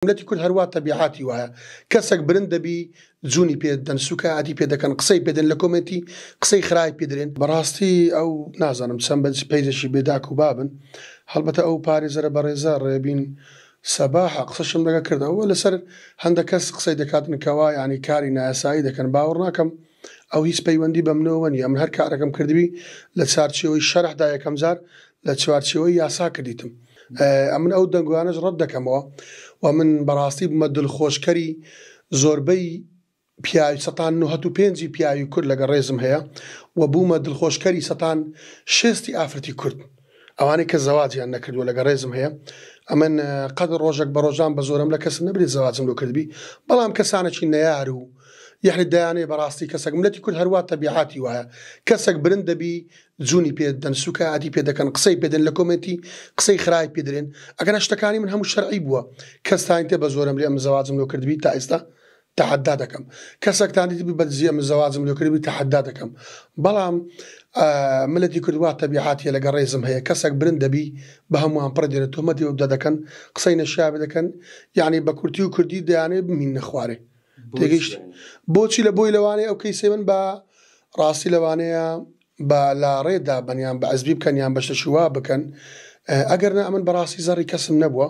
ملەتی کورد هەروا تەبیعاتی وایە کەسەک برند دەبی جونی پێ دەن سوکایەتی پێ دەکەن قسەی پێ دەن لە کۆمێنتی قسەی خراپی پێ درێن. بەڕاستی ئەو نازانم چەند بە پەیجەکی بێ داک و بابن هەڵبەتە ئەو پارێزەرە بەڕێزە ڕێبین سەباحە قسەشم لەگە کرد ئەوە لەسەر هەندە کەس قسەی دەکاتن کەوا یانی کاری نایاسایی دەکەن باوەڕ ناکەم ئەو هیچ پەیوەندی بە منەوە نیە من هەر کارەکەم کردبی لە چارچێوەی شەرحدا یەکەم جار لە چوارچێوەی یاسا کردیتم ئەمن ئەو دەنگۆیانەش ڕەت دەکەمەوە و من بەڕاستی بوومە دڵخۆشکەری زۆربەی پیاوی سەتان نهەت و پێنجی پیاوی کورد لەگە ڕێزم هەیە و بوومە دڵخۆشکەری سەتان شێستی ئافرەتی کورد ئەوانەی کە زەواجیان نەکردووە لەگە ڕێزم هەیە ئەمن قەت ڕۆژێک بە ڕۆژان بە زۆرم لە کەسم نەبرێت زەواجم لۆ کردبی بەڵام کەسانێکی نەیار و یەعنی دەیانەوێ بەڕاستی کەسەک ملەتی کورد هەروا تەبیعاتی وایە کەسەک برند دەبی جونی پێ دەن سوکایەتی پێ دەکەن قسەی پێ دەن لە کۆمێنتی قسەی خراپی پێ درێن ئەگەنا شتەکانی من هەموو شەرعی بووە کەستانی تێ بە زۆرم لێ ئەمن زەواجم لۆ کردبی تا ئێستا تەحەدا دەکەم کەسەکتان دیتبی بە دزی ئەمن زەواجم لۆ کردبی تەحەدا دەکەم بەڵام ملەتی کورد وا تەبیعاتیە لەگە ڕێزم هەیە کەسەک برند دەبی بە هەمووان پڕ دێنە تۆمەتی بە دەکەن قسەی نەشیاوی دەکەن یعنی بە کورتی و کوردی دەیانەوێ بمهیننە خوارێ تێگەیشتی بۆچی لە بۆی لەوانەیە ئەو کەیسەی من بە ڕاستی لەوانەیە بە لاڕێ دابەن یان بە عزبی بکەن یان بە شتەکی وا بکەن ئەگەر نا ئەمن بەڕاستی زەڕی کەسم نەبووە.